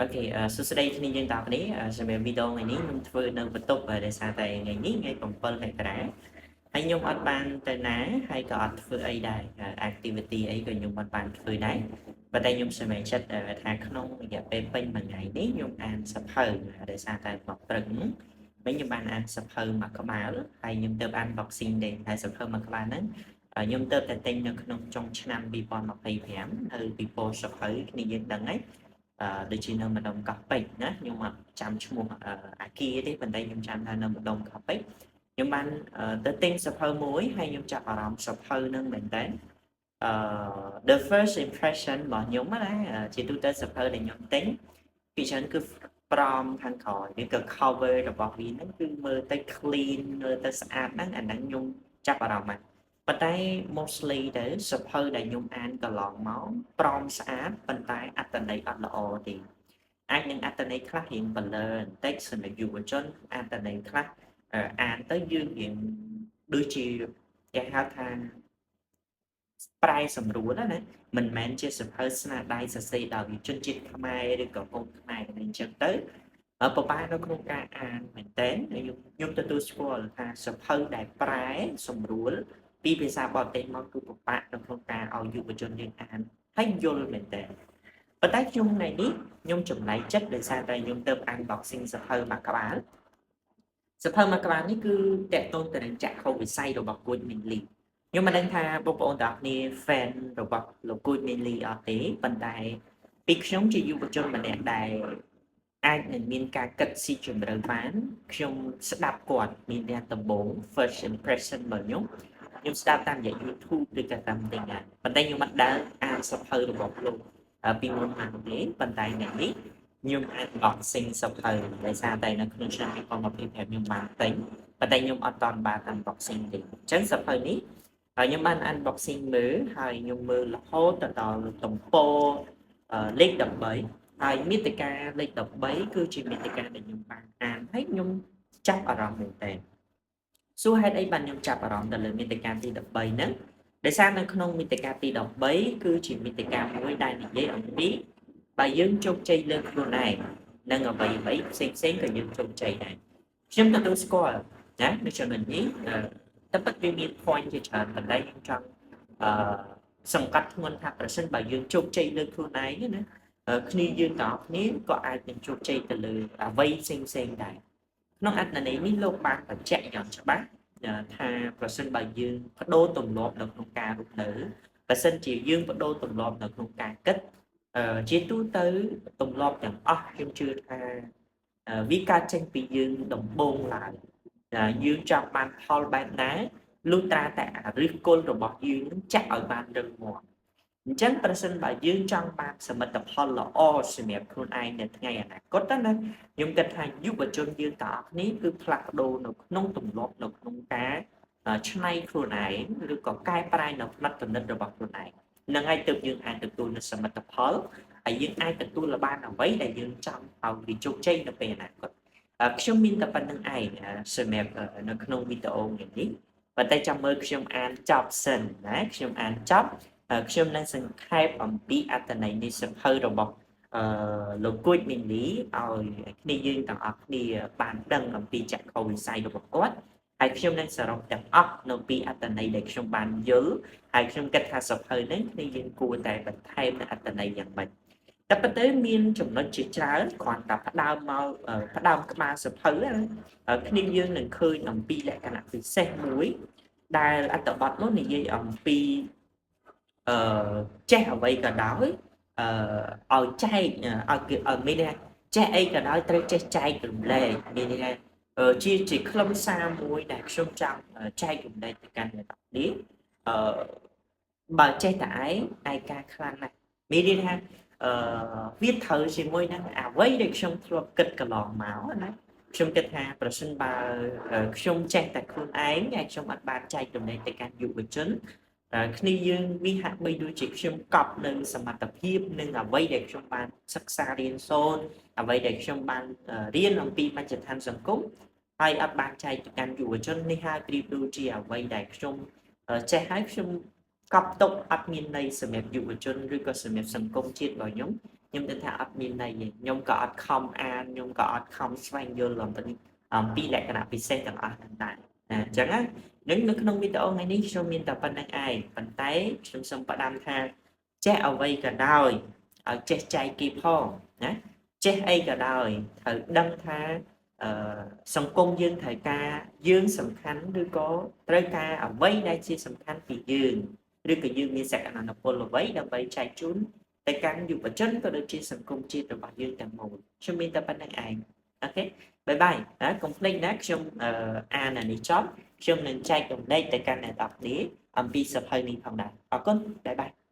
OK សួស្តីគ្នាយើងទាំងអស់គ្នាសម្រាប់វីដេអូថ្ងៃនេះខ្ញុំធ្វើនៅបន្ទប់ដោយសារតែថ្ងៃនេះថ្ងៃ7មករាហើយខ្ញុំអត់បានទៅណាហើយក៏អត់ធ្វើអីដែរ activity អីក៏ខ្ញុំអត់បានធ្វើដែរប៉ុន្តែខ្ញុំសម្រេចចិត្តថាក្នុងរយៈពេលពេញមួយថ្ងៃនេះខ្ញុំអានសៀវភៅដោយសារតែមកព្រឹកវិញខ្ញុំបានអានសៀវភៅមួយក្បាលហើយខ្ញុំទៅ unboxing ដែរហើយសៀវភៅមួយក្បាលហ្នឹងខ្ញុំទៅតែទិញនៅក្នុងចុងឆ្នាំ2025នៅពិព័រណ៍សៀវភៅគ្នាយើងដឹងហើយអឺដូចជានៅម្ដុំកោះពេជ្រណាខ្ញុំអត់ចាំឈ្មោះអាគារទេប៉ុន្តែខ្ញុំចាំថានៅម្ដុំកោះពេជ្រខ្ញុំបានទៅទិញសៀវភៅមួយហើយខ្ញុំចាប់អារម្មណ៍សៀវភៅនឹងមែនតើអឺ the first impression របស់ខ្ញុំណាជាទូទៅសៀវភៅដែលខ្ញុំទិញពីច្រើនគឺប្រមខាងក្រោយឬក៏ cover របស់វាហ្នឹងគឺមើលទៅ clean មើលទៅស្អាតហ្នឹងអាហ្នឹងខ្ញុំចាប់អារម្មណ៍ហ្នឹងប៉ុន្តែ mostly ទៅសៀវភៅដែលខ្ញុំអានកន្លងមកប្រមស្អាតប៉ុន្តែអត្ថន័យអត់ល្អទេអាចនឹងអត្ថន័យខ្លះរៀង blur បន្តិចសម្រាប់យុវជនអត្ថន័យខ្លះអានទៅយើងរៀងដូចជាគេហៅថាប្រែសម្រួលណាមិនមែនជាសៀវភៅស្នាដៃសរសេរដោយជនជាតិខ្មែរឬក៏កូនខ្មែរអីចឹងទៅពិបាកនៅក្នុងការអានមែនតើខ្ញុំទទួលស្គាល់ថាសៀវភៅដែលប្រែសម្រួលពីភាសាបរទេសមកគឺពិបាកនៅក្នុងការឲ្យយុវជនយើងអានហើយយល់មែនតើប៉ុន្តែខ្ញុំថ្ងៃនេះខ្ញុំចម្លែកចិត្តដោយសារតែខ្ញុំទៅ unboxing សៀវភៅមួយក្បាលសៀវភៅមួយក្បាលនេះគឺតាក់ទងទៅនឹងចក្ខុវិស័យរបស់គួចមីនលីខ្ញុំមិនដឹងថាបងប្អូនទាំងអស់គ្នា fan របស់លោកគួចមីនលីអត់ទេប៉ុន្តែពីខ្ញុំជាយុវជនម្នាក់ដែលអាចនឹងមានការគិតស៊ីជម្រៅបានខ្ញុំស្ដាប់គាត់មានអ្នកដំបូង first impression របស់ខ្ញុំខ្ញុំស្ដាប់តាមរយៈ YouTube ឬក៏តាមទីណាប៉ុន្តែខ្ញុំមិនដែលអានសៀវភៅរបស់លោកពីមុនមកទេប៉ុន្តែថ្ងៃនេះខ្ញុំ unboxing សៀវភៅដោយសារតែនៅក្នុងឆ្នាំ2025ខ្ញុំបានទិញប៉ុន្តែខ្ញុំអត់ទាន់បាន unboxing ទេអញ្ចឹងសៀវភៅនេះហើយខ្ញុំបាន unboxing មើលហើយខ្ញុំមើលរហូតទៅដល់ទំព័រលេខ13ហើយមាតិកាលេខ13គឺជាមាតិកាដែលខ្ញុំបានអានហើយខ្ញុំចាប់អារម្មណ៍មែនតើសួរហេតុអីបានខ្ញុំចាប់អារម្មណ៍ទៅលើមាតិកាទី13ហ្នឹងដោយសារនៅក្នុងមាតិកាទី13គឺជាមាតិកាមួយដែលនិយាយអំពីបើយើងជោគជ័យលើខ្លួនឯងនិងអ្វីអ្វីផ្សេងផ្សេងក៏យើងជោគជ័យដែរខ្ញុំទទួលស្គាល់ណានៅចំណុចនេះតែពិតវាមាន point ជាច្រើនប៉ុន្តែខ្ញុំចង់អឺសង្កត់ធ្ងន់ថាប្រសិនបើយើងជោគជ័យលើខ្លួនឯងណាគ្នាយើងទាំងអស់គ្នាក៏អាចនឹងជោគជ័យទៅលើអ្វីផ្សេងផ្សេងដែរក្នុងអត្ថន័យនេះលោកបានបញ្ជាក់យ៉ាងច្បាស់ថាប្រសិនបើយើងបដូរទម្លាប់នៅក្នុងការរស់នៅប្រសិនជាយើងបដូរទម្លាប់នៅក្នុងការគិតជាទូទៅទម្លាប់ទាំងអស់ខ្ញុំជឿថាវាកើតចេញពីយើងដំបូងឡើយយើងចង់បានផលបែបណាលុះត្រាតែអាឫសគល់របស់យើងនឹងចាក់ឲ្យបានរឹងមាំអញ្ចឹងប្រសិនបើយើងចង់បានសមិទ្ធផលល្អសម្រាប់ខ្លួនឯងនៅថ្ងៃអនាគតណាខ្ញុំគិតថាយុវជនយើងទាំងអស់គ្នាគឺផ្លាស់ប្ដូរនៅក្នុងទម្លាប់នៅក្នុងការច្នៃខ្លួនឯងឬក៏កែប្រែនៅផ្នត់គំនិតរបស់ខ្លួនឯងនឹងហើយទើបយើងអាចទទួលនូវសមិទ្ធផលហើយយើងអាចទទួលបានអ្វីដែលយើងចង់ឲ្យវាជោគជ័យនៅពេលអនាគតខ្ញុំមានតែប៉ុណ្្នឹងឯងសម្រាប់នៅក្នុងវីដេអូថ្ងៃនេះប៉ុន្តែចាំមើលខ្ញុំអានចប់សិនណាខ្ញុំអានចប់ខ្ញុំនឹងសង្ខេបអំពីអត្ថន័យនៃសៀវភៅរបស់អឺលោកគួចមីលីឲ្យគ្នាយើងទាំងអស់គ្នាបានដឹងអំពីចក្ខុវិស័យរបស់គាត់ហើយខ្ញុំនឹងសរុបទាំងអស់នៅពីអត្ថន័យដែលខ្ញុំបានយល់ហើយខ្ញុំគិតថាសៀវភៅនេះគ្នាយើងគួរតែបន្ថែមនៅអត្ថន័យយ៉ាងម៉េចតែប៉ុន្តែមានចំណុចជាច្រើនគ្រាន់តែផ្ដើមមកផ្ដើមក្បាលសៀវភៅគ្នាយើងនឹងឃើញអំពីលក្ខណៈពិសេសមួយដែលអត្ថបទនោះនិយាយអំពីអឺចេះអ្វីក៏ដោយអឺឲ្យចែកឲ្យគេឲ្យមានថាចេះអីក៏ដោយត្រូវចេះចែករំលែកមានន័យថាជាខ្លឹមសារមួយដែលខ្ញុំចង់ចែករំលែកទៅកាន់អ្នកទាំងនេះអឺបើចេះតែឯងឯកាខ្លាំងណាស់មានន័យថាអឺវាត្រូវជាមួយនឹងអ្វីដែលខ្ញុំធ្លាប់គិតកន្លងមកណាខ្ញុំគិតថាប្រសិនបើខ្ញុំចេះតែខ្លួនឯងហើយខ្ញុំអត់បានចែករំលែកទៅកាន់យុវជនគ្នាយើងវាហាក់បីដូចជាខ្ញុំកប់នៅសមត្ថភាពនិងអ្វីដែលខ្ញុំបានសិក្សារៀនសូត្រអ្វីដែលខ្ញុំបានរៀនអំពីមជ្ឈដ្ឋានសង្គមហើយអត់បានចែកទៅកាន់យុវជននេះហើយប្រៀបដូចជាអ្វីដែលខ្ញុំចេះហើយខ្ញុំកប់ទុកអត់មានន័យសម្រាប់យុវជនឬក៏សម្រាប់សង្គមជាតិរបស់ខ្ញុំ។ ខ្ញុំគិតថាអត់មានន័យទេខ្ញុំក៏អត់ខំអានខ្ញុំក៏អត់ខំស្វែងយល់អំពីលក្ខណៈពិសេសទាំងអស់ហ្នឹងដែរណាអញ្ចឹងណានឹងនៅក្នុងវីដេអូថ្ងៃនេះខ្ញុំមានតែប៉ុណ្្នឹងឯងប៉ុន្តែខ្ញុំសូមផ្ដាំថាចេះអ្វីក៏ដោយឲ្យចេះចែកគេផងណាចេះអីក៏ដោយត្រូវដឹងថាអឺសង្គមយើងត្រូវការយើងសំខាន់ឬក៏ត្រូវការអ្វីដែលជាសំខាន់ពីយើងឬក៏យើងមានសក្តានុពលអ្វីដើម្បីចែកជូនទៅកាន់យុវជនក៏ដូចជាសង្គមជាតិរបស់យើងទាំងមូលខ្ញុំមានតែប៉ុណ្្នឹងឯង okay, bye bye ណាកុំភ្លេចណាខ្ញុំអានអានេះចប់ខ្ញុំនឹងចែករំលែកទៅកាន់អ្នកទាំងគ្នាអំពីសៀវភៅនេះផងដែរអរគុណ bye bye.